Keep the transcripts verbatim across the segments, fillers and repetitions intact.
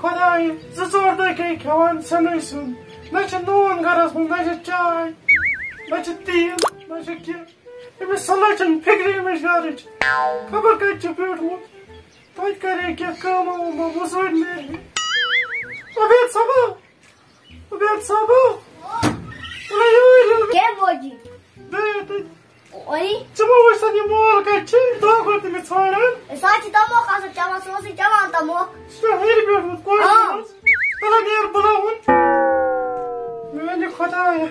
خۄدایہِ، زٕ ژور دۄہ گٔے کھٮ۪وان سیُنٕے سیُن۔ نہ چھِ نوٗن گرس منٛز، نہ چھِ چاے، نہ چھِ تیٖل، نہ چھِ کینٛہہ۔ أمِس صلہ چھَنہٕ فِکرِ أمِس گرٕچ۔ خبر کَتہِ چھُ بیوٗٹھمُت۔ توتہِ کرے کینٛہہ کٲمہ وٲمہ، مٔزوٗرۍ میلہِ ہے۔ عبید صٲبہ، عبید صٲبہ، تُلہ یوٗرۍ یوٗرۍ۔ کیٛاہ بوجی؟ بیٚیہِ تُہۍ۔ اوے۔ ژٕ ما وٕچھتھ یہِ مول کَتہِ چھُ؟ دۄہ گوٚو تٔمِس ژھانٛڈان۔ أسۍ حظ چھِ تَموکھ آسان چٮ۪وان، سُہ اوسُے چٮ۪وان تَموکھ۔ سُہ چھُ ہیٚرِ بیوٗٹھمُت کۄٹھِ آ۔ منٛز۔ تُلہ نیر بُلاوُن۔ میٛانہِ خۄدایہ،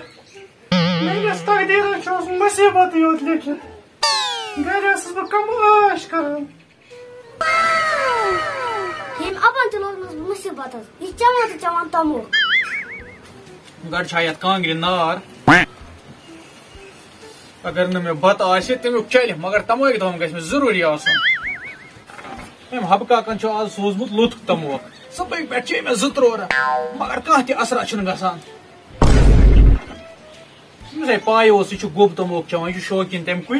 میٛٲنِس تقدیٖرَس چھُ اوسمُت مُصیٖبتٕے یوت لیکھِتھ۔ گرِ ٲسٕس بہٕ کم عٲش کران۔ ییٚمۍ اَپَن تہِ لوگنَس بہٕ مُصیٖبتَس۔ یہِ چٮ۪وان تہٕ چٮ۪وان تَموکھ۔ گۄڈٕ چھا یَتھ کانٛگرِ نار؟ اگر نہٕ مےٚ بَتہٕ آسہِ، تَمیُک چَلہِ، مگر تَموکھ دام گژھِ مےٚ ضروٗری آسُن۔ أمۍ حبہٕ کاکَن چھُ آز سوٗزمُت لوٚت تَموکھ۔ صُبحٲے پٮ۪ٹھ چھِ مےٚ زٕ ترٛوڑٕ، مگر کانٛہہ تہِ اثرا چھُنہٕ گژھان۔ یُس ہے پاے اوس، یہِ چھُ گوٚب تموک چٮ۪وان، یہِ چھُ شوقیٖن تَمہِ کُے۔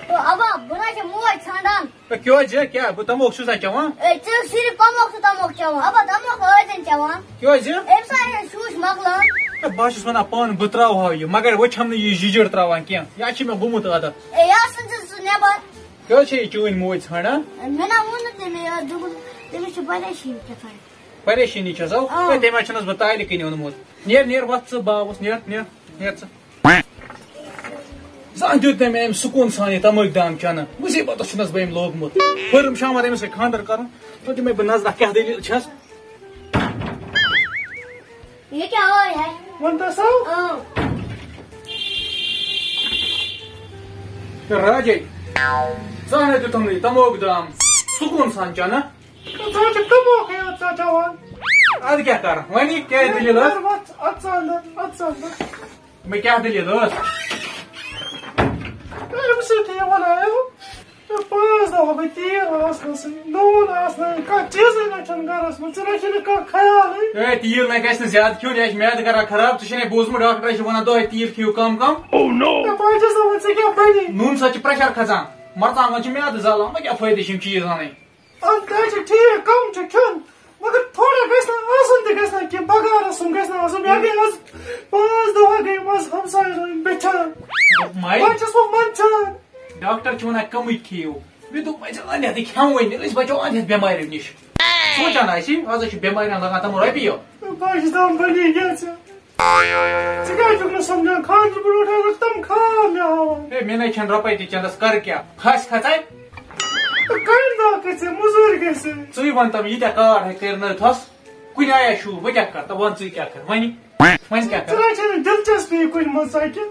او ابا، بہٕ نہ چھِ موج ژھانڈان۔ ہے، کیٛازِ؟ کیٛاہ؟ بہٕ تموک چھُس نہ چٮ۪وان۔ اے، ژٕ صرف تموک تہٕ تموک چٮ۪وان۔ ابا، تموک ٲسۍ زَن چٮ۪وان۔ کیٛازِ؟ أمۍ سۭتۍ چھِ شوٗش مۄکلان۔ ہے، بہٕ ہا چھُس وَنان پانہٕ بہٕ ترٛاوہاو یہِ، مگر وۄنۍ چھَم نہٕ یہِ جِجِر ترٛاوان کینٛہہ۔ یہِ ہا چھِ مےٚ گوٚمُت عادت۔ اے، یہِ ہا ژھٕن ژٕ سُہ نٮ۪بر۔ کیٛازِ چھےٚ یہِ چٲنۍ موج ژھانڈان؟ مےٚ نہ ووٚن نہٕ تٔمۍ، یہِ دوٚپُن، تٔمِس چھِ پریشٲنی کیٛاہ تام۔ پریشٲنی چھَس، اَو۔ آ۔ ہے، تٔمۍ ہا چھُنَس بہٕ تالہِ کِنۍ اوٚنمُت۔ نیر، نیر، وۄتھ ژٕ باوَس، نیر، نیر، نیر ژٕ۔ زانٛہہ دیُت نہٕ مےٚ أمۍ سکوٗن سان یہِ تمٲکۍ دام چَنہٕ۔ مُصیٖبتَس چھُنَس بہٕ أمۍ لوگمُت۔ پٔرٕم شامَن أمِس سۭتۍ خانٛدر کَرُن۔ تہٕ دِمَے بہٕ نظرہ کیٛاہ دٔلیٖل چھَس۔ یہِ کیٛاہ ٲے ہے؟ وَن تہٕ سا۔ اۭں۔ تہٕ راجے، زانٛہہ نَے دیُتُم نہٕ یہِ تموک دام سکوٗن سان چَنہٕ۔ ژٕ چھُکھ تموکھٕے یوت ژَٹان۔ اَدٕ کیٛاہ کَرٕ؟ وَنہِ کیٛاہ دٔلیٖل ٲس؟ وَتھ، اَژٕ اَندَر، اَژٕ اَندَر۔ مےٚ کیٛاہ دٔلیٖل ٲس؟ أمۍ سۭتۍ یہِ وَنان، ہے، پانٛژھ دۄہ گٔے تیٖل آسنَسٕے، نوٗن آسنَے، کانٛہہ چیٖزٕے نہ چھُنہٕ گَرَس منٛز، ژےٚ نہ چھُنہٕ کانٛہہ خیالٕے۔ ہے، تیٖل نہ گژھِ نہٕ زیادٕ کھیوٚن، یہِ آسہِ میادٕ کَران خراب۔ ژےٚ چھُے نہ بوٗزمُت، ڈاکٹر چھِ وَنان دۄہَے تیٖل کھیٚیِو کَم کَم۔ ہے، بہٕ ہا چھَس دَپان، ژےٚ کیٛاہ بَنی؟ نوٗنہٕ سۭتۍ چھِ پرٛٮ۪شَر کھَسان، مَرژٕوانٛگَن چھِ میادٕ زالان، وۄنۍ کیٛاہ فٲیدٕ چھِ یِم چیٖز اَنٕنۍ؟ اَدٕ تہِ چھُ ٹھیٖک، کَم چھُ کھیوٚن، مگر تھوڑا گژھِ نہ آسُن تہِ گژھِ نہ کینٛہہ، بغارَس سُم گژھِ نہ آسُن۔ مےٚ گٔے آز پانٛژھ دۄہ گٔے منٛز ہمسایَن ہٕنٛدۍ بِٹھان۔ مَے؟ وۄنۍ چھَس بہٕ منٛدچھان۔ ڈاکٹر چھُ وَنان کَمٕے کھیٚیِو۔ مےٚ دوٚپ وۄنۍ چھِ اَنٛدِ ہٮ۪تھٕے کھٮ۪موٕے نہٕ، أسۍ بَچو اَنٛدِ ہٮ۪تھ بٮ۪ماریو نِش۔ سونٛچان آسہِ، آز حظ چھِ بٮ۪مارٮ۪ن لَگان تِمَن رۄپیہِ۔ بہٕ چھُس دَپان بَنی گژھِ۔ ژٕ کیٛازِ چھُکھ نہٕ سَمجھان؟ خانٛدرٕ برونٛٹھ ٲسٕکھ تِم خاب مےٚ ہاوان۔ ہے، مےٚ نَے چھَنہٕ رۄپَے تہِ چَندَس، کَرٕ کیٛاہ؟ پھَس کھژَے۔ کَمہِ دۄہ گژھِ؟ مٔزوٗرۍ گژھِ۔ ژٕے وَن تَم، ییٖتیٛاہ کار ہے کٔرۍ نٲوتھَس، کُنہِ آیا شوٗب، بہٕ کیٛاہ کَرٕ؟ تہٕ وَن ژٕے کیٛاہ کَرٕ؟ وَنہِ، وَنہِ کیٛاہ ژٕ کَرٕ؟ نَے چھَنہٕ دِلچَسپی کُنہِ منٛز ژَکہِ۔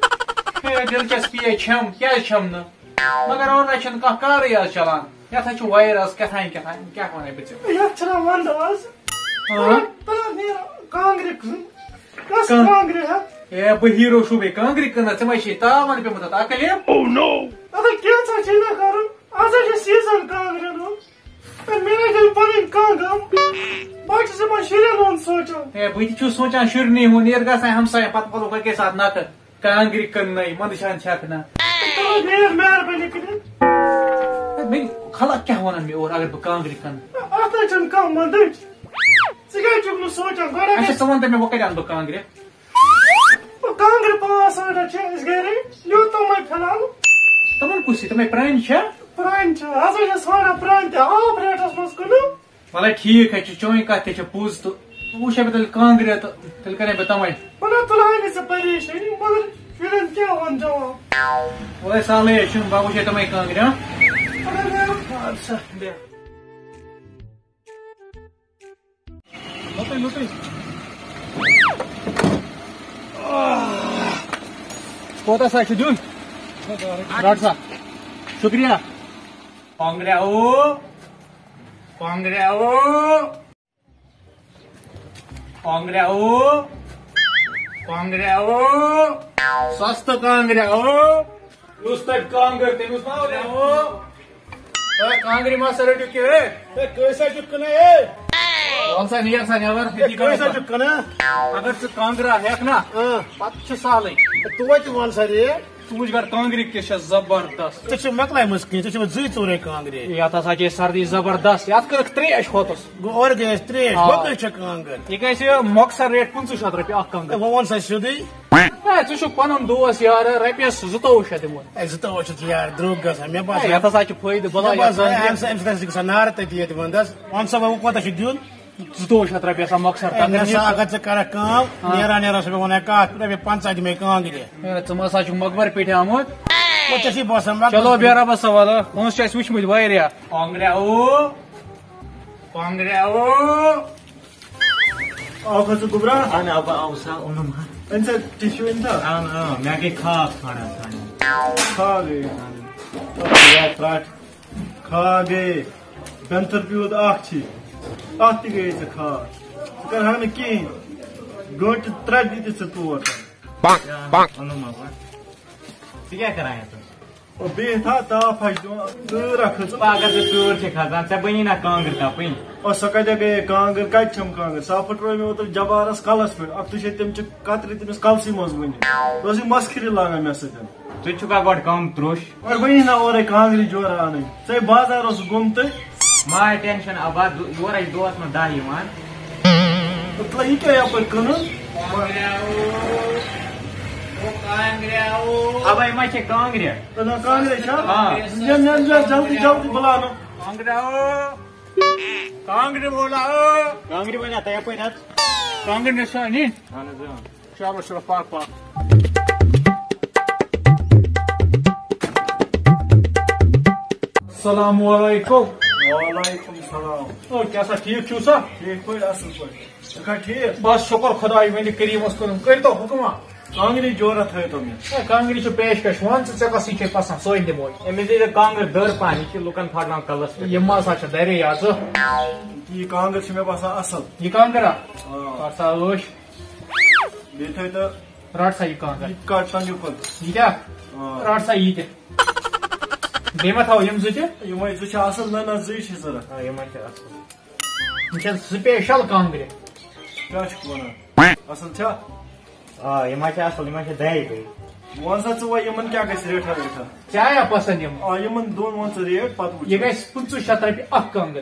ہے، دِلچَسپی ہے چھَم، کیٛازِ چھَم نہٕ؟ مگر اورٕ نَے چھُنہٕ کانٛہہ کارٕے آز چَلان۔ یَتھ حظ چھُ وایرَس کیٛاہ تام کیٛاہ تام، کیٛاہ وَنَے بہٕ ژےٚ؟ یَتھ چھُنہ وَندٕ آز۔ ہاں۔ تَلہٕ، تَلہٕ نیرو کانٛگرِ کٕنُن۔ کۄس کانٛہہ کانٛگرِ ہا؟ اے، بہٕ ہیٖرو چھُس بیٚیہِ کانٛگرِ کٕنان، ژےٚ ما چھے تاوَن پیوٚمُت اَتھ عقلہِ؟ Oh no! اَدٕ کینٛژھا چھے نہ کَرُن، آز حظ چھُ سیٖزَن کانٛگرٮ۪ن ہُنٛد۔ تہٕ مےٚ نَے چھَنہٕ پَنٕنۍ کانٛہہ غم۔ بہٕ حظ چھُس یِمَن شُرٮ۪ن ہُنٛد سونٛچان۔ اے، بہٕ تہِ چھُس سونٛچان شُرنٕے ہُنٛد، نیرٕ گژھان ہمسایَن، پَتہٕ وَلو کُنہِ ساتہٕ نَکھٕ۔ کانٛگرِ کٕننَے، مَندٕ چھان چھَکھ نہ۔ تَلہٕ نیر مہربٲنی کٔرِتھ۔ مےٚ خلق کیٛاہ وَنَن مےٚ اورٕ اگر بہٕ کانٛگرِ کٕنہٕ؟ اَتھ نَے چھَنہٕ کانٛہہ مَندٕچ۔ ژٕ کیٛازِ چھُکھ نہٕ سونٛچان گۄڈٕ؟ اچھا، ژٕ وَن تہٕ مےٚ، وۄنۍ کَتہِ اَنہٕ بہٕ کانٛگرِ؟ کانٛگرِ پانٛژھ ٲٹھ چھِ اَسہِ گَرِ، نیوٗ تِمَے فِلحال۔ تِمَن کُس چھِ؟ تِمَے پرٛانہِ چھا؟ پرٛانہِ چھِ، ہسا چھِ ژھانٛڈان پرٛانہِ تہِ، آف ریٹَس منٛز کٕنو۔ وَلہٕ ٹھیٖک حظ چھُ، چٲنۍ کَتھ تہِ چھےٚ پوٚز تہٕ وۄنۍ وٕچھے بہٕ تیٚلہِ کانٛگرِ تہٕ تیٚلہِ کَرے بہٕ تَمَے۔ وَلہٕ تُلہٕ ہا نہٕ ژٕ پریشٲنی، مگر شُرٮ۪ن کیٛاہ وَن جواب؟ وَلہٕ سہلٕے حظ چھُ، بہٕ وٕچھے تِمَے کانٛگرِ، ہاں؟ اَدٕ سا، بیٚہہ۔ لۄکٕٹۍ، لۄکٕٹۍ۔ کوتاہ سا چھُ دیُن؟ ڈاکٹر صاحب، شُکریہ۔ کانٛگرِ او، کانٛگرِ او۔ کانٛگرِ او، کانٛگرِ او، سستہٕ کانٛگرِ او۔ یُس تَتہِ کانٛگٕر، تٔمِس ما وَنہِ او؟ ہے، کانٛگرِ ما سا رٔٹِو کینٛہہ، ہے؟ ہے، کٔہۍ سا چھُکھ کٕنان، ہے؟ وَل سا، نیر سا نٮ۪بر، ہے، أتی کٔہۍ سا کَرو چھُکھ کٕنان؟ اگر ژٕ کانٛگرِ ہٮ۪کھ نا، اۭں۔ پَتہٕ چھُ سہلٕے۔ ہے، توتہِ وَن سا ریٹ۔ ژٕ وٕچھ گۄڈٕ کانٛگرِ کِژھ چھےٚ زبردست۔ ژےٚ چھِ مۄکلایمٕژ کِنہٕ ژےٚ چھِ وۄنۍ زٕے ژورے کانٛگرِ؟ یَتھ ہسا چھے سردی زبردست، یَتھ کٔرٕکھ ترٛیش ہوٚتُس۔ گوٚو اورٕ گٔیَس ترٛیش، آ۔ بۄکٕچ چھےٚ کانٛگٕر۔ یہِ گژھِ مۄخصر ریٹ پٕنٛژٕہ شیٚتھ رۄپیہِ اَکھ کانٛگٕر۔ ہے، وۄنۍ وَن سا سیوٚدُے۔ ہے، ژٕ چھُکھ پَنُن دوس یار، رۄپیَس زٕتووُہ شیٚتھ دِمو۔ ہے، زٕتووُہ شیٚتھ چھِ یار درٛوٚگ گژھان، مےٚ ہے، باسان۔ یَتھ ہسا چھِ فٲیدٕ بَلاے مےٚ یَتھ باسان، کانٛگرِ۔ اَمہِ سۭتۍ، اَمہِ سۭتۍ گژھان نارٕ تٔتی ییٚتہِ وَنٛدَس۔ وَن سا وۄنۍ، وۄنۍ کوتاہ چھُ دیُن؟ زٕتووُہ شیٚتھ رۄپیہِ آسان مۄخصر۔ ہے، تَتھ نہ منٛز سا، چھِ اگر ژٕ کَرَکھ کٲم، ہاں۔ نیران نیران چھُ مےٚ وَنان کَتھ، رۄپیہِ پنٛژاہ دِمَے کانٛگرِ۔ ہے، ژٕ ما سا چھُکھ مۄخبر پیٚٹھِ آمُت؟ وۄنۍ ژےٚ چھُے باسان، مۄخبر۔ چلو، بیٚہہ رۄبَس حوالہٕ، پونٛسہٕ چھِ اَسہِ وٕچھمٕتۍ واریاہ۔ کانٛگرِ او، کانٛگرِ او۔ آو کھا ژٕ گوٚبرا؟ اَہَن، اَبا، آو سا، اوٚنُم ہا۔ أمۍ سا tissue أنۍ سا؟ اَہَن، اۭں، مےٚ گٔے خاص کھنٛڈ آسان۔ کھا گٔے؟ اَہَن۔ تَتھ گٔے ترٛٹھ۔ کھا گٔے۔ بٮ۪نتھٕر پیوٗت اَکھ چھی۔ اَتھ تہِ گٔیے ژےٚ کھا۔ ژٕ کَرٕ ہا نہٕ کِہیٖنۍ۔ گٲنٛٹہٕ ترٛےٚ دِتِتھ ژےٚ تور۔ Bunk, bunk. اَنُن ما بنک۔ ژٕ کیٛاہ کَران یَتَس؟ او بیٚیہِ تھا تاپھ ہا چھِ دِوان، تۭر ہا کھٔژٕم۔ پَگاہ ژٕ تۭر چھِ کھَسان، ژےٚ بَنی نا کانٛگٕر تَپٕنۍ؟ او سۄ کَتہِ گٔیے کانٛگٕر، کَتہِ چھَم کانٛگٕر؟ سۄ پھٕٹرٲو مےٚ اوترٕ جبارَس کَلَس پٮ۪ٹھ۔ اَکھتُے چھےٚ تٔمۍ چہِ کَترِ تٔمِس کَلسٕے منٛز وٕنہِ۔ سۄ ٲسٕے مَسخٕری لاگان مےٚ سۭتۍ۔ ژٕ چھُکھا گۄڈٕ کَم ترٛوٚش؟ وۄنۍ بَنی نا اورَے کانٛگرِ جورٕ اَنٕنۍ۔ ژَے بازار اوسُکھ گوٚمتُے۔ ما ہے ٹینشن ابا، دو-، یورے چھِ دۄہس منٛز دَہ یِوان۔ مطلب، یہِ کیٛاہ یَپٲرۍ کٕنُن؟ ابا، یہِ ما چھِ کانٛگرِ؟ نہ، کانٛگرِ چھا؟ آ۔ نِن، نِن، نِن، جلدی، جلدی، بہٕ لاگہٕ۔ کانٛگرِ او، کانٛگرِ وول او۔ کانٛگرِ وٲلۍ ہا، تۄہہِ یَپٲرۍ حظ؟ کانٛگرِ نِش چھا نِنۍ؟ اہن حظ، اۭں۔ چلو، چلو، پَک، پَک۔ السلام علیکم۔ وعلیکم السلام۔ او، کیٛاہ سا، ٹھیٖک چھُو سا؟ ٹھیٖک پٲٹھۍ، اَصٕل پٲٹھۍ۔ ژٕ چھُکھا ٹھیٖک؟ بس، شُکر خۄداے ہٕنٛدِ کریٖمَس کُن۔ کٔرۍتو حُکما۔ کانٛگرِ جورا تھٲیتو مےٚ۔ ہے، کانٛگرِ چھُ پیش کش، وَن ژٕ، ژےٚ کۄس ہِش چھے پسنٛد، سۄے دِموے۔ أمِس دیٖزِ کانٛگٕر دٔر پہن، یہِ چھِ لُکن پھاٹناوان کلس پٮ۪ٹھ۔ یِم ہسا چھِ درے یَزٕ۔ یہِ کانٛگٕر چھِ مےٚ باسان اَصٕل۔ یہِ کانٛگٕر ہا؟ آ۔ کر سا عٲش۔ بیٚیہِ تھٲیتو۔ رَٹ سا یہِ کانٛگٕر۔ یہِ تہِ کَڑ ٹۄنٛگہِ کھۄتہٕ۔ یہِ کیٛاہ؟ آ۔ رَٹ سا یہِ تہِ۔ بیٚیہِ ما تھاوو یِم زٕ تہِ؟ یِمَے زٕ چھِ اَصٕل، نہ، نہ، زٕے چھِ ضوٚرَتھ۔ آ، یِمَے چھِ اَصٕل۔ یِم چھِ special کانٛگرِ۔ کیٛاہ چھُکھ وَنان؟ اَصٕل چھا؟ آ، یِم ہا چھِ اَصٕل، یِم ہا چھِ دَہہِ دۄہہِ۔ وَن سا ژٕ وۄنۍ یِمَن کیٛاہ گژھِ ریٹھا ویٹھا؟ ژےٚ آیا پَسنٛد یِم؟ آ، یِمَن دۄن وَن ژٕ ریٹ، پَتہٕ وٕچھو۔ یہِ گژھِ پٕنٛژٕہ شیٚتھ رۄپیہِ اَکھ کانٛگٕر۔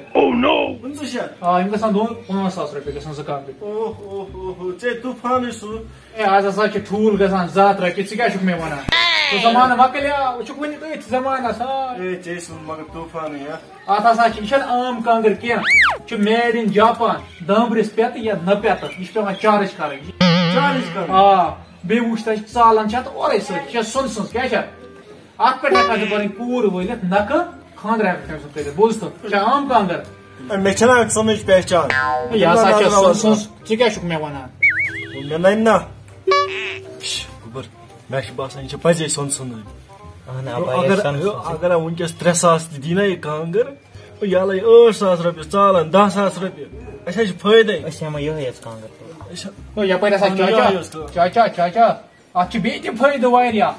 پٕنٛژٕہ شیٚتھ؟ آ، یِم گژھن دۄن پانٛژھ ساس رۄپیہِ گژھن زٕ کانٛگرِ۔ اوہ، اوہ، اوہ، اوہ، ژےٚ طوٗفانٕے سُہ۔ ہے، آز ہسا چھِ ٹھوٗل گژھان زٕ ہَتھ رۄپیہِ، ژٕ کیٛاہ چھُکھ مےٚ وَنان؟ سُہ زمانہٕ مۄکلیو، وۄنۍ چھُکھ وٕنہِ أتھۍ زمانَس، آ۔ ہے، ژےٚ سُنٛد مگر طوٗفانٕے، ہا؟ اَتھ ہسا چھِ، یہِ چھَنہٕ عام کانٛگٕر کینٛہہ، یہِ چھُ made in Japan، دامبرِس پٮ۪تہٕ یا نہ پٮ۪تہٕ، یہِ چھِ پٮ۪وان charge کَرٕنۍ۔ Charge کَرٕنۍ؟ آ، بیٚیہِ وٕچھ تۄہہِ ژالَن چھِ اَتھ اورَے سۭتۍ، یہِ چھےٚ سۄنہٕ سٕنٛز، کیٛاہ چھےٚ؟ اَتھ پٮ۪ٹھ ہٮ۪کان ژٕ پَنٕنۍ کوٗر وٲلِتھ، نَکھٕ خانٛدر ہٮ۪کَکھ تٔمۍ سۭتۍ کٔرِتھ، بوٗزتھٕ؟ یہِ چھےٚ عام کانٛگٕر؟ ہے، مےٚ چھَنہ اَکھ سۄنٕچ پہچان۔ ہے، یہِ ہسا چھےٚ سۄنہٕ سٕنٛز، ژٕ کیٛاہ چھُکھ مےٚ وَنان؟ مےٚ نَنہِ نہ۔ شش، گوٚبُر، مےٚ چھُ باسان، یہِ چھِ پَزے سۄنہٕ سٕنٛزٕے۔ اہن، اَپٲرۍ اگر، آسہِ سۄنہٕ سٕنٛزٕے۔ اگر وٕنکیٚس ترٛےٚ ساس تہِ دی نہ یہِ کانٛگٕر، یہِ اَلَے ٲٹھ ساس رۄپیہِ ژالَن، دَہ ساس رۄپیہِ۔ اَسہِ حظ چھِ فٲیدَے۔ أسۍ ہٮ۪مو یِہوٚے یٲژ کانٛگٕر۔ أسۍ ہٮ۪مو چاچا، یِہوٚے یٲژ کانٛگٕر۔ چاچا، چاچا، اَتھ چھِ بیٚیہِ تہِ فٲیدٕ واریاہ۔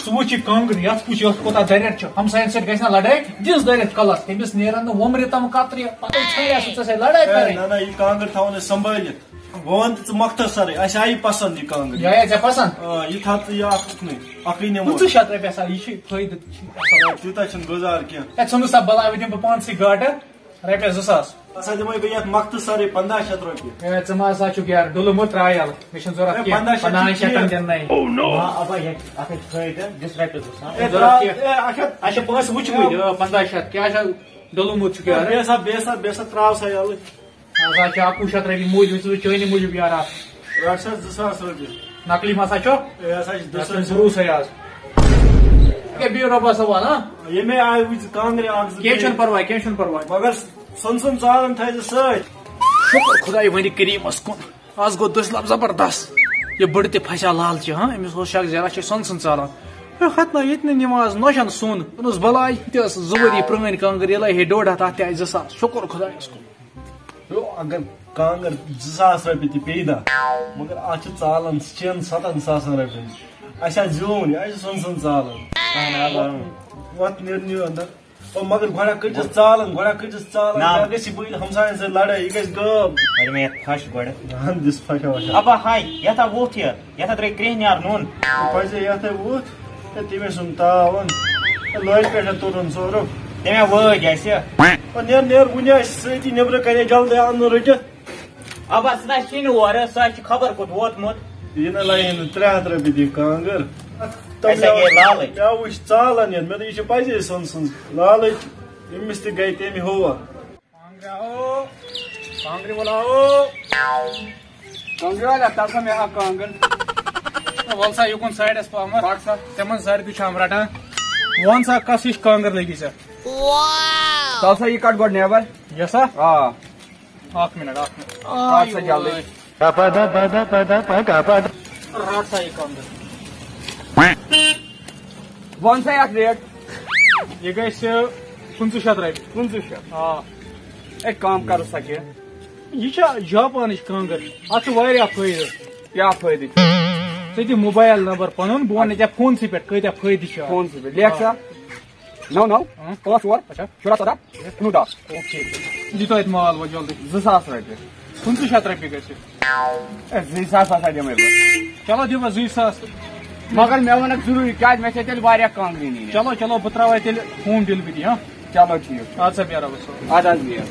ژٕ وٕچھ یہِ کانٛگٕر، یَتھ وٕچھ، یَتھ کوٗتاہ دَرٮ۪ر چھُ۔ ہمساین سۭتۍ گژھِ نہ لڑٲے، دِژ دَرٮ۪ر کلس، تٔمِس نیرن نہٕ وۄمرِ تام کترِ، پتہٕ ژھانڈیٛا سُہ ژےٚ سۭتۍ لڑٲے ہے، کرٕنۍ۔ نہ، نہ، یہِ کانٛگٕر تھاوو نہٕ أسۍ سنبھٲلِتھ۔ بہٕ وَنہٕ تہٕ ژٕ مۄختصرٕے، اَسہِ آیہِ پسنٛد یہِ کانٛگٕر۔ یہِ آیا ژےٚ پسنٛد؟ آ، یہِ تھاو ژٕ یہِ اَکھ اُکنُے، اَکٕے نِمو۔ پٕنٛژٕہ شیٚتھ رۄپیہِ ہسا، یہِ چھِ فٲیدٕ، چھِ اَصٕل۔ آ، تیوٗتاہ چھُنہٕ گُزار کینٛہہ۔ ہے، ژھٕنُس سا بلاے، وۄنۍ دِمہٕ بہٕ پانسٕے گاٹہٕ۔ رۄپیَس زٕ ساس۔ ہسا دِمَے بہٕ یَتھ مۄختصرٕے پنٛداہ شیٚتھ رۄپیہِ۔ ہے، ژٕ ما ہسا چھُکھ یار ڈُلہٕ موٚت ترٛایَل؟ مےٚ چھُنہٕ ضوٚرَتھ ہے، کینٛہہ۔ پنٛداہ شیٚتھ چھِ پنٛداہَن شیٚتَن ٹھیٖک۔ دِنہٕ نَے۔ Oh no! آ، اَبا، یہِ، اَتھ ہے فٲیدٕ، دِس رۄپیَس زٕ ساس۔ ہے، ضوٚرَتھ ترٛاو، کینٛہہ۔ ہے، اَکھ ہَتھ۔ اَسہِ چھِ پونٛسہٕ وٕچھمٕتۍ، آ، پنٛداہ شیٚتھ۔ کیٛاہ چھا ڈُلہٕ موٚت چھُکھ یار؟ بیٚیہِ ہسا، بیٚیہِ ہسا، بیٚیہِ ہسا ترٛاو سا یَلہٕ۔ آز حظ چھِ اَکوُہ شیٚتھ رۄپیہِ موٗجوٗد، ژٕ وٕچھ چٲنی موٗجوٗب یار اَتھ۔ رَٹ سا زٕ ساس رۄپیہِ۔ نقلی ما سا چھُ؟ ہے، ہسا چھِ دٔسۍ یَتھ چھُنہٕ رۄپیہِ۔ بروسَے آز۔ ییٚکیٛاہ بِہِو رۄبَس حوالہٕ، ہاں؟ ییٚمے آیہِ وٕچھ زٕ کانٛگرِ اَکھ زٕ کینٛہہ چھُنہٕ ترٛےٚ۔ پَرواے، کینٛہہ چھُنہٕ پَرواے۔ مگر سۄنہٕ سُنٛد ژالَن تھٲیزِ سۭتۍ۔ شُکُر خۄداے ؤنٛدِ کریٖمَس کُن۔ آز گوٚو دٔسۍ لَب زبردست۔ یہِ بٕڈٕ تہِ پھسیٛا لالچہِ، ہاں؟ أمِس اوس شک زِ اَتھ چھِ سۄنہٕ سٕنٛز ژالَن۔ ہے، ہَتہٕ نا ییٚتہِ نہٕ نِوان آز نۄشَن سۄن۔ أمِس بَلاے تہِ ٲس زٕ ؤری پرٛٲنۍ کانٛگٕر، یہِ لَوِ ہے ڈۄڈ ہَتھ، اَتھ تہِ آسہِ زٕ ساس۔ شُکُر خۄدایَس کُن۔ یو، اگر کانٛگٕر زٕ ساس رۄپیہِ تہِ پیٚیہِ نا، مگر اَتھ چھِ ژالَن شٮ۪ن سَتَن ساسَن رۄپیَن۔ اَسہِ حظ زیوٗن یہِ، اَسہِ چھِ سۄنہٕ سٕنٛز ژالَن۔ اَہَن حظ، اَہَن۔ وَتھ نیرِ نِیِو اَندَر۔ او، مگر گۄڈٕ کٔڑۍ زِ ژالَن، گۄڈٕ کٔڑۍ زِ ژالَن، نا۔ مےٚ گژھِ یہِ بٔلۍ ہمسایَن سۭتۍ لَڑٲے، یہِ گژھِ غٲب۔ اَدٕ مےٚ یَتھ پھَش گۄڈٕ۔ اَہَن، دِس پھَش وَش۔ اَبا ہاے، یَتھ ہا ووٚتھ یہِ، یَتھ ہا درٛاے کرٛیٚہہ نیار نوٗن۔ پَزِ یَتھ ہے ووٚتھ۔ تٔمۍ سُنٛد تاوَن۔ لٲج پٮ۪ٹھ تُلُن سورُف۔ تٔمۍ وٲج اَسہِ۔ او نیر، نیر، وُنہِ آسہِ سۭتی نیٚبرٕ کَنے جلدی اَنُن رٔٹِتھ۔ اَبا، سُہ نہ چھِنہٕ اورٕ، سُہ حظ چھُ خبر کوٚت ووتمُت۔ یہِ نہ لَیہِ نہٕ ترٛےٚ ہَتھ رۄپیہِ دِنۍ کانٛگٕر۔ اَسہِ ہا گٔے لالٕچ۔ مےٚ وٕچھ ژالَن یَتھ، مےٚ دوٚپ، یہِ چھِ پَزے سۄنہٕ سٕنٛز لالٕچ۔ أمِس تہِ گٔے تَمہِ ہوا۔ کانٛگرِ آو، کانٛگرِ وول آو۔ کانٛگرِ والا، تَل سا مےٚ اَکھ کانٛگٕر۔ وَل سا یُکُن سایڈَس پَہمَتھ۔ پَک سا۔ تِمَن زَردِ چھِ یِم رَٹان۔ وَن سا، کَس ہِش کانٛگٕر لٔگی ژےٚ؟ تَل سا یہِ کَڑ گۄڈٕ نٮ۪بَر۔ یہِ سا؟ آ۔ اَکھ مِنَٹ، اَکھ مِنَٹ۔ پَک سا جلدی۔ رَٹ سا یہِ کانٛگٕر۔ وَن سا یَتھ ریٹ۔ یہِ گژھِ پٕنٛژٕہ شیٚتھ رۄپیہِ۔ پٕنٛژٕہ شیٚتھ۔ آ۔ اے، کَم کَرُس سا کینٛہہ۔ یہِ چھا جاپانٕچ کانٛگٕر؟ اَتھ چھُ واریاہ فٲیدٕ۔ کیٛاہ فٲیدٕ چھُ؟ ژٕ دِ موبایل نمبر پَنُن، بہٕ وَنہٕ ژےٚ فونسٕے پٮ۪ٹھ کۭتیٛاہ فٲیدٕ چھِ اَتھ۔ فونسٕے پٮ۪ٹھ۔ لیکھ سا۔ آ۔ نَو نَو، آ۔ پانٛژھ ژور، اچھا۔ شُراہ ژۄداہ، کُنوُہ دَہ۔ اوکے۔ دِ توتہِ مال وۄنۍ جلدی۔ زٕ ساس رۄپیہِ۔ پٕنٛژٕہ شیٚتھ رۄپیہِ گژھِ۔ اے، زٕے ساس ہسا دِمَے بہٕ۔ چلو دِمو زٕے ساس۔ مگر مےٚ وَنَکھ ضروٗری، کیٛازِ مےٚ چھےٚ تیٚلہِ واریاہ کانٛگرِ نِنہِ۔ چلو، چلو، بہٕ ترٛاوَے تیٚلہِ ہوم ڈیلؤری، ہاں؟ چلو ٹھیٖک۔ اَدٕ سا بیٚہہ رۄبَس حوالہٕ۔ اَدٕ حظ بِہِو۔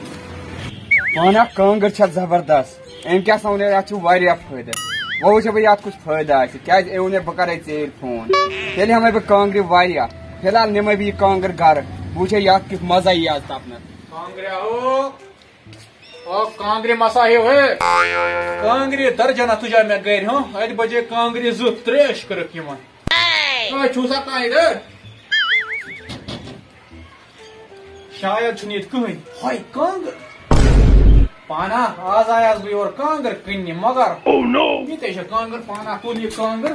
پانہٕ اَکھ کانٛگٕر چھےٚ زبردست۔ أمۍ کیٛاہ سا ووٚن، اَتھ چھُ واریاہ فٲیدٕ۔ وۄنۍ وٕچھو بہٕ یہِ اَتھ کُس فٲیدٕ آسہِ۔ کیٛازِ أمۍ ووٚن مےٚ بہٕ کَرَے ژیٖرۍ فون۔ تیٚلہِ ہٮ۪مَے بہٕ کانٛگرِ واریاہ۔ فی الحال نِمَے بہٕ یہِ کانٛگٕر گَرٕ۔ بہٕ وٕچھے یہِ اَتھ کیُتھ مَزٕ یی آز تَپنَس۔ کانٛگرِ آو۔ او کانٛگرِ مسا ہیو ہے۔ کانٛگرِ درجنا تُجا مےٚ گَرِ، ہاں؟ اَتہِ بَجے کانٛگرِ زٕ، ترٛیش کٔرٕکھ یِمَن۔ تۄہہِ چھُو سا کانٛہہ ییٚتہِ؟ شاید چھُنہٕ ییٚتہِ کٕہٕنۍ۔ ہاے کانٛگٕر۔ پانا، آز آیاس بہٕ یور کانٛگٕر کٕننہِ، مگر Oh no! ییٚتہِ چھےٚ کانٛگٕر، پانا تُل یہِ کانٛگٕر۔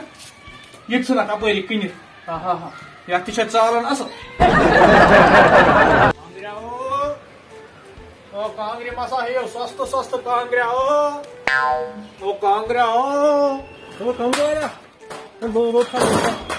ییٚتہِ ژھٕنَکھ اَپٲری کٕنِتھ۔ آہا ہا۔ یَتھ تہِ چھےٚ ژالَن اَصٕل۔ کانٛگرِ آو۔ او کانٛگرِ مسا ہیٚیِو سَستہٕ سَستہٕ کانٛگرِ آو۔ او کانٛگرِ آو۔ او کانٛگرِ آو۔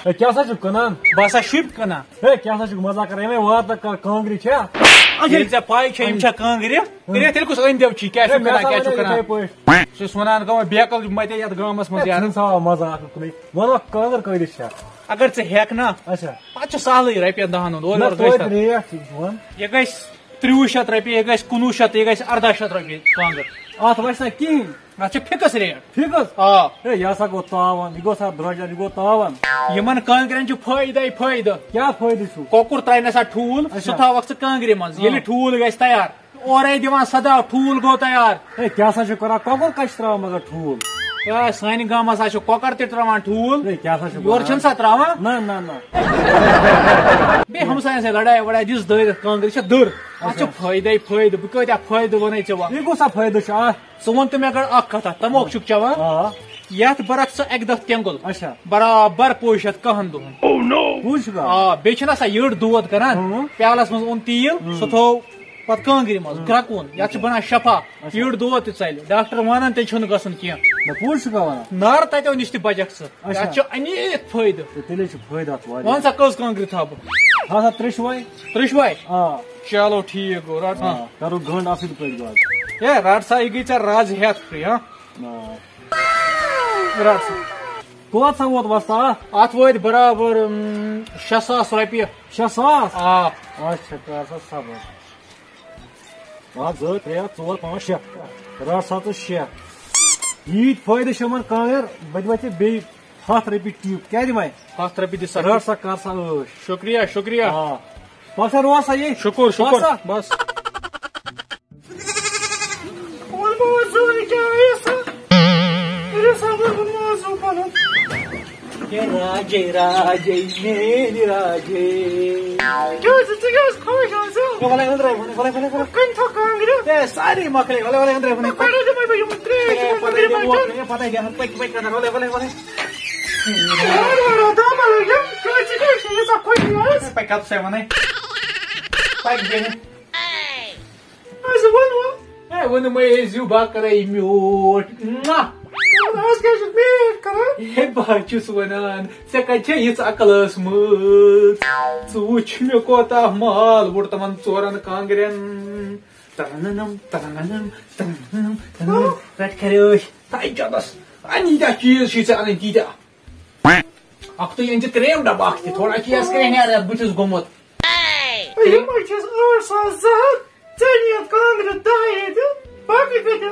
ہے، کیٛاہ سا چھُکھ کٕنان؟ بہٕ ہسا شُپۍ کٕنان۔ ہے، کیٛاہ سا چھُکھ مزاق کران؟ یِمے واتنہٕ کا-، کانٛگرِ چھےٚ؟ اچھا، ییٚلہِ ژےٚ پَے چھےٚ، یِم چھےٚ کانٛگرِ، تیٚلہِ تیٚلہِ کُس أنۍ دٮ۪و چھی؟ کیٛاہ ہے، چھُکھ مےٚ کٕنان، ہسا کیٛاہ وَنے چھُکھ کٕنان؟ یِتھَے پٲٹھۍ۔ سُہ چھُ وَنان، گوٚو بیکل مَتے یَتھ گامَس منٛز ہے، یارٕ۔ ژٕ ژھٕن سا مزاق کُنُے۔ وَن وۄنۍ کانٛگٕر کۭتِس چھےٚ؟ اگر ژٕ ہٮ۪کھ نا، اچھا۔ پَتہٕ چھُ سہلٕے رۄپیَن دَہَن ہُنٛد۔ اورٕ نہ، یورٕ گژھِ توتہِ تَتھ۔ ریٹ چھِ وَن۔ یہِ گژھِ ترٛوُہ شیٚتھ رۄپیہِ، یہِ گژھِ کُنوُہ شیٚتھ، یہِ گژھِ اَرداہ شیٚتھ رۄپیہِ کانٛگٕر۔ اَتھ وَسہِ نہ کِہیٖنۍ۔ اَتھ چھِ فِکٕس ریٹ۔ فِکٕس؟ آ۔ ہے، یہِ ہسا گوٚو تاوان، یہِ گوٚو سا درٛۄجر، یہِ گوٚو تاوان۔ یِمن کانٛگرٮ۪ن چھُ فٲیدَے فٲیدٕ۔ کیٛاہ فٲیدٕ چھُ؟ کۄکُر ترٛاوِ نہ سا ٹھوٗل، سُہ اچھا۔ تھاوَکھ ژٕ کانٛگرِ منٛز۔ آ۔ ییٚلہِ ٹھوٗل گژھِ تیار، اورَے دِوان صدا، ٹھوٗل گوٚو تیار۔ ہے، کیٛاہ سا چھُ کران؟ کۄکُر کَتہِ چھُ ترٛاوان مگر ٹھوٗل؟ ہے، سانہِ گامہٕ ہسا چھُ کۄکر تہِ ترٛاوان ٹھوٗل۔ ہے، کیٛاہ سا چھُ یورٕ کران؟ چھُنہٕ سا ترٛاوان؟ نہ، نہ، نہ۔ بیٚیہِ ہمساین سۭتۍ لڑایہِ وڑایہِ دِژ دٲرِتھ کانٛگرِ چھےٚ دٔر۔ اَتھ چھُ اچھا۔ فٲیدَے فٲیدٕ۔ بہٕ کۭتیٛاہ فٲیدٕ وَنَے ژےٚ وۄنۍ؟ یہِ کُس سا فٲیدٕ چھُ اَتھ؟ ژٕ وَن تہٕ مےٚ گۄڈٕ اَکھ کَتھا، تَموکھ چھُکھ چٮ۪وان؟ آ۔ یَتھ بَرَکھ ژٕ اَکہِ دۄہ تٮ۪نٛگُل۔ اچھا۔ برابر پوٚز چھُ اَتھ کَہَن دۄہَن۔ پوٚز چھُکھا؟ آ، بیٚیہِ چھُنہ آسان یٔڈ دود کَران؟ ہُم۔ پیالَس منٛز اوٚن تیٖل، ہُم۔ سُہ تھوٚو پَتہٕ کانٛگرِ منٛز، ہُم۔ گرٛکوُن۔ یَتھ چھُ بَنان شفا۔ اچھا۔ یٔڈ دود تہِ ژَلہِ۔ ڈاکٹر وَنان تیٚلہِ چھُنہٕ گژھُن کینٛہہ۔ نہ، پوٚز چھُکھا وَنان؟ نارٕ تَتٮ۪و نِش تہِ بَچَکھ ژٕ۔ اچھا۔ یَتھ چھُ اَنیٖک فٲیدٕ۔ تہٕ تیٚلے چھُ فٲیدٕ اَتھ واریاہ۔ وَن سا کٔژ کانٛگرِ تھاوٕ بہٕ؟ ہَتھ ہَتھ ترٛیٚشوَے۔ ترٛیٚشوَے؟ آ۔ چلو ٹھیٖک گوٚو، رَٹ۔ آ، کَرو گنٛڈ اَصٕل پٲٹھۍ گۄڈٕ۔ ہے، رَٹ سا، یہِ گٔے ژےٚ رَز ہٮ۪تھ free، ہاں؟ آ۔ رَٹ سا۔ کوٗت سا ووت وۄستا؟ اَتھ وٲتۍ برابر، اۭں، شےٚ ساس رۄپیہِ۔ شےٚ ساس؟ آ۔ اچھا، کر سا صبر۔ اکھ، زٕ، ترٛےٚ، ژور، پانٛژھ، شےٚ۔ رَٹ سا ژٕ شےٚ۔ ییٖتۍ فٲیدٕ چھِ یِمن کانٛگرٮ۪ن، بہٕ دِمے ژےٚ بیٚیہِ ہَتھ رۄپیہِ tip۔ کیٛاہ دِمے؟ ہَتھ رۄپیہِ دِ سا۔ رَٹ سا، کر سا عٲش۔ شُکریہ، شُکریہ۔ آ۔ پَک سا، روز سا یے۔ شُکُر، شُکُر۔ پَک سا۔ بس۔ وۄنۍ گوٚو زورٕ کیٛاہ آیس؟ ییٚلہِ صبر ہُنٛد موضوع پَنُن۔ ہے راجے، راجے، میٲنۍ راجے۔ کیٛازِ ژٕ کیٛازِ خۄش آسہٕ؟ ہے، وَلَے، وَلَے، وَلَے، وَلَے، وَلَے۔ کَنہِ تھاو کانٛگرِ؟ ہے، سارے مۄکلے، وَلَے، وَلَے، أنٛدرَے وَنٕے۔ ہے، گۄڈَے دِمَے بہٕ یِمَن ترٛیش، ہے، یِمَن پَتَے دِمَے دِمہٕ وۄٹھ، بَچَن۔ ہے، پَتَے دِمہٕ، وَلَے، وَلَے، وَلَے۔ وارٕ وارٕ آو دَم لَگٮ۪م، کیٛازِ ژٕ کیٛازِ چھُکھ ییٖژاہ خۄش آز؟ ہے، پَکھ کَتھ سا وَنَے۔ پَکھ بیٚہہِ۔ اَسہِ ووٚنوٕ۔ ہے، ووٚنمَے ٲسۍزیو بَکرَے میوٗٹھ۔ مَہ۔ اَز کیٛاہ چھُکھ میٖٹھ کَران؟ ہے، بہٕ حظ چھُس وَنان، ژےٚ کَتہِ چھےٚ یِژھ عقل ٲسمٕژ؟ ژٕ وٕچھ مےٚ کوتاہ مال ووٚٹ تِمَن ژورَن کانٛگرٮ۪ن۔ تَرَنَنَم، تَرَنَنَم، تَرَنَنَم، تَرَنَنَم۔ رَٹھ کھرے ٲش۔ تَے جَدَس۔ اَنہِ ییٖتیٛاہ چیٖز چھِ ژےٚ اَنٕنۍ تیٖتیٛاہ۔ اکھتُے أنۍ زِ کریم ڈبہٕ اکھ تہِ، تھوڑا چھِ یَس کرٛیٚہنیٛار یَتھ بٕتھِس گوٚمُت۔ یِمَے چھِس ٲٹھ ساس زٕ ہَتھ، ژےٚ نِیَتھ کانٛگرِ دَہ ییٚتہِ، باقٕے کَتہِ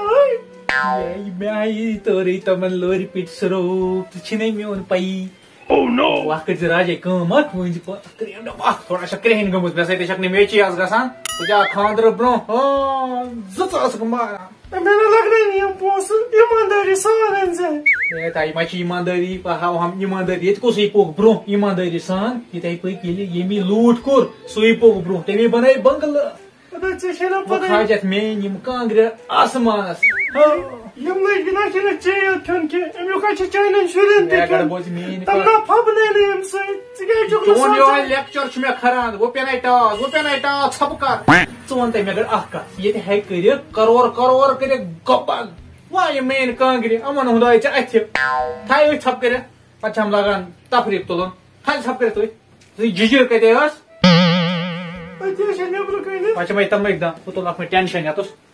آے؟ یے، مےٚ آیی تورٕے تِمَن لورِ پیٚٹہِ سرٛوپ، ژٕ چھِنے میون پَیی۔ Oh no! وَقت زِ راجے کٲم اَکھ، وۄنۍ زِ پا-، کرٛیٚہن ڈبہٕ اَکھ، تھوڑا چھا کرٛیٚہن گٔمٕژ، مےٚ سۭتۍ چھَکھ نہٕ میچی آز گژھان۔ بہٕ کیٛاہ خانٛدرٕ برٛونٛہہ، ہاں، زٕ ژٕ ٲسٕکھ ماران۔ مےٚ نہ لگنے یِم پونٛسہٕ، ایٖماندٲری سان أنۍ زِ۔ ہے، تۄہہِ ما چھِ ایٖماندٲری؟ بہٕ ہاوہَم ایٖماندٲری۔ ییٚتہِ کُسٕے پوٚک برٛونٛہہ ایٖماندٲری سان؟ یِتھَے پٲٹھۍ ییٚلہِ ییٚمی لوٗٹھ کوٚر، سُے پوٚک برٛونٛہہ، تٔمی بنٲے بنگلہٕ۔ اَدٕ ژےٚ چھے نہ وۄنۍ پتہ۔ کھاجَتھ میٛٲنۍ یِم کانٛگرِ آسمانَس۔ ہاں۔ یِم لٔگۍ نہ چھِنہٕ چے یوت کھیوٚن کینٛہہ، اَمیُک ہا چھِ چانٮ۪ن شُرٮ۪ن تہِ ہے، گڑٕ کھیوٚن۔ بوز میٛٲنۍ تِم کَتھ۔ نہ پھۄپنَے نہٕ اَمہِ سۭتۍ۔ ژٕ کیٛازِ چھُکھ نہٕ چون سونٛچان؟ یِہوٚے لیکچر چھُ مےٚ کھران۔ وۄنۍ پٮ۪نَے ٹاس، وۄنۍ پٮ۪نَے ٹاس، ژھۄپہٕ کر۔ ژٕ وَن تہٕ مےٚ گٔر اکھ کتھ، ییٚتہِ ہیٚکہِ کٔرِتھ کرور کرور کٔرِتھ گۄبان۔ وا یہِ میٲنۍ کانٛگرِ، یِمن ہُنٛد آے ژےٚ اَتھِ۔ تھایہِ أتھۍ ژھۄپہٕ کٔرِتھ، پتہٕ چھِ یِم لگان تفریٖق تُلُن۔ تھایہِ ژھۄپہٕ کٔرِتھ تُہۍ۔ تُہۍ جِجِر کَتہِ ٲس؟ أتی ٲس یہِ نیٚبرٕ کَنہِ۔ پتہٕ چھِ یِمے تِمے دَہ، بہٕ تُلہٕ اَتھ منٛز ٹینشن یَتَس۔